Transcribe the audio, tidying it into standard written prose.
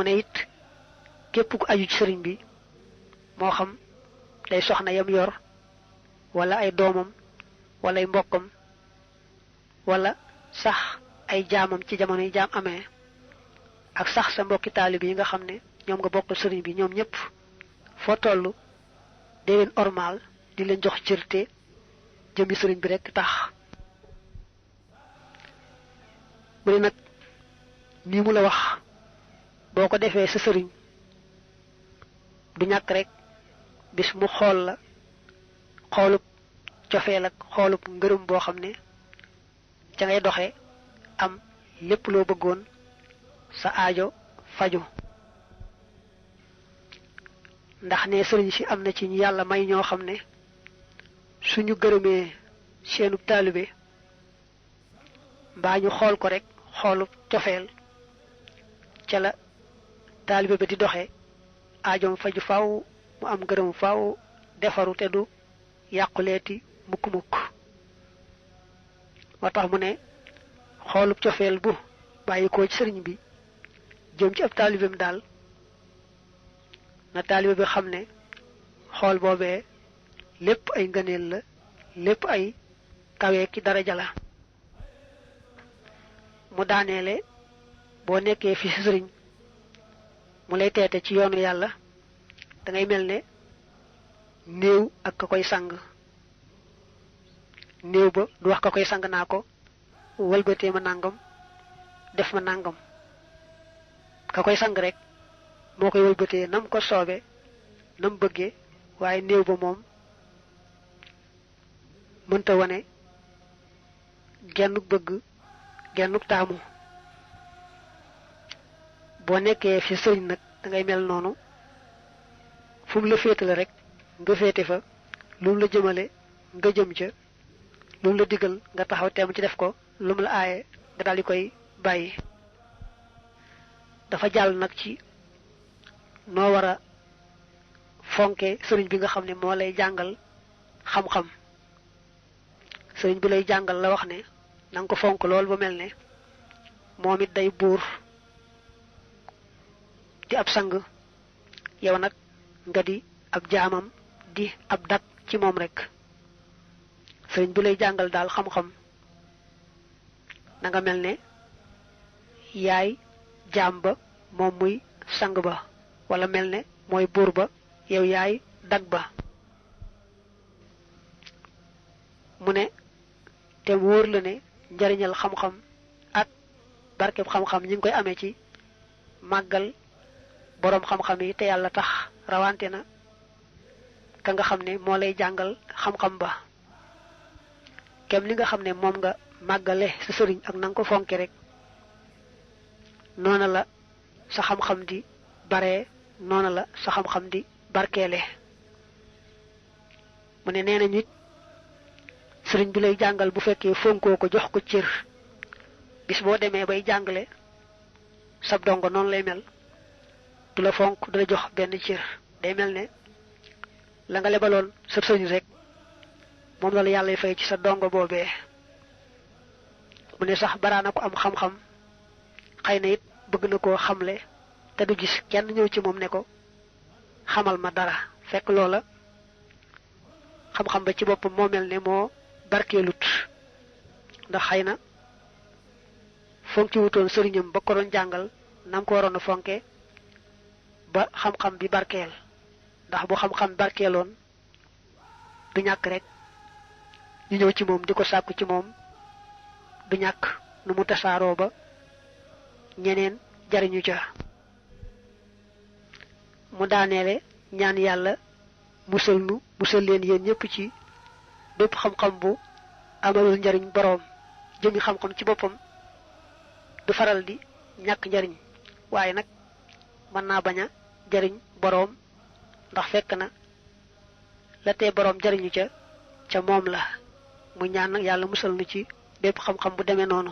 mu ne it képp ku aju ci sëriñ bi moo xam day soxna yam yor wala ay doomam wala ay mbokkam wala sax ay jaamam ci jamono yi jaam amee ak sax sa mbokki taalib yi nga xam ne ñoom nga bokk sëriñ bi ñoom ñëpp foo toll dee leen ormal di leen jox cërte jëmmi sëriñ bi rekk tax mu ne nag nii mu la wax boo ko defee sa sëriñ du ñàkk rek bis mu xool la xoolub cofeel ak xoolub ngërëm boo xam ne ca ngay doxe am lépp loo bëggoon sa aajo faju ndax ne sëriñ si am na ci ñu yàlla may ñoo xam ne suñu gërëmee seenub taalibe mbaa ñu xool ko rek xoolub cofeel ca la taalibe ba di doxe aajoom faju faaw mu am gërëm faaw defaru te du yàquleeti mukk-mukk moo tax mu ne xoolub cofeel bu bàyyi ko ci sëriñ bi jëm ci ab taalibeem daal na taalibe bi xam ne xool boobee lépp ay ngëneel la lépp ay kawe ki daraja la mu daaneele boo nekkee fi si sëriñ mu lay teete ci yoonu yàlla da ngay mel ne néew ak ka koy sang néew ba du wax ka koy sang naa ko wëlbatee ma nàngam def ma nàngam ka koy sang rek moo koy wëlbatee nam ko soobe nam bëggee waaye néew ba moom mënta wane gennuk bëgg gennuk taamu boo nekkee fi sëriñ nag da ngay mel noonu fu mu la féetale rek nga féete fa lu mu la jëmale nga jëm ca lu mu la digal nga taxaw teem ci def ko lu mu la aaye nga daal di koy bàyyi dafa jàll nag ci noo war a fonke sëriñ bi nga xam ne moo lay jàngal xam-xam sëriñ bi lay jàngal la wax ne na nga ko fonk lool ba mel ne moom it day buur di ab sang yow nag nga di ab jaamam di ab dak ci moom rek sëriñ bi lay jàngal daal xam-xam na nga mel ne yaay jaam ba moom muy sang ba wala mel ne mooy buur ba yow yaay dag ba mu ne te wóor la ne njariñal xam-xam ak barkeb xam-xam ñi ngi koy amee ci màggal boroom xam-xam yi te yàlla tax rawante na ka nga xam ne moo lay jàngal xam-xam ba kem li nga xam ne moom nga màggale sa sëriñ ak na nga ko fonke rek noona la sa xam-xam di bare noona la sa xam-xam di barkeele mu ne nee na nit sëriñ bi lay jàngal bu fekkee fonkoo ko jox ko cër bis boo demee bay jàngale sab dongo noonu lay mel du la fonk du la jox benn cër day mel ne la nga lebaloon sab sëriñ rek moom la yàlla fay ci sa dongo boobee mu ne sax baraana ko am xam-xam xëy na it bëgg na koo xamle te du gis kenn ñëw ci moom ne ko xamal ma dara fekk loola xam-xam ba ci boppam moo mel ne moo barkeelut ndax xëy na fonki wutoon sëriñam ba ko doon jàngal nam ko waroon a fonke ba xam-xam bi barkeel ndax bu xam-xam barkeeloon du ñàkk rek ñu ñëw ci moom di ko sàkku ci moom du ñàkk nu mu tasaaroo ba ñeneen jariñu ca mu daaneele ñaan yàlla musal leen yéen ñëpp ci bépp xam-xam bu amalul njariñ boroom jëmi xam-xam ci boppam du faral di ñàkk njariñ waaye nag mën naa bañ a jariñ boroom ndax fekk na la tee boroom jariñu ca moom la mu ñaan nag yàlla musal nu ci bépp xam-xam bu demee noonu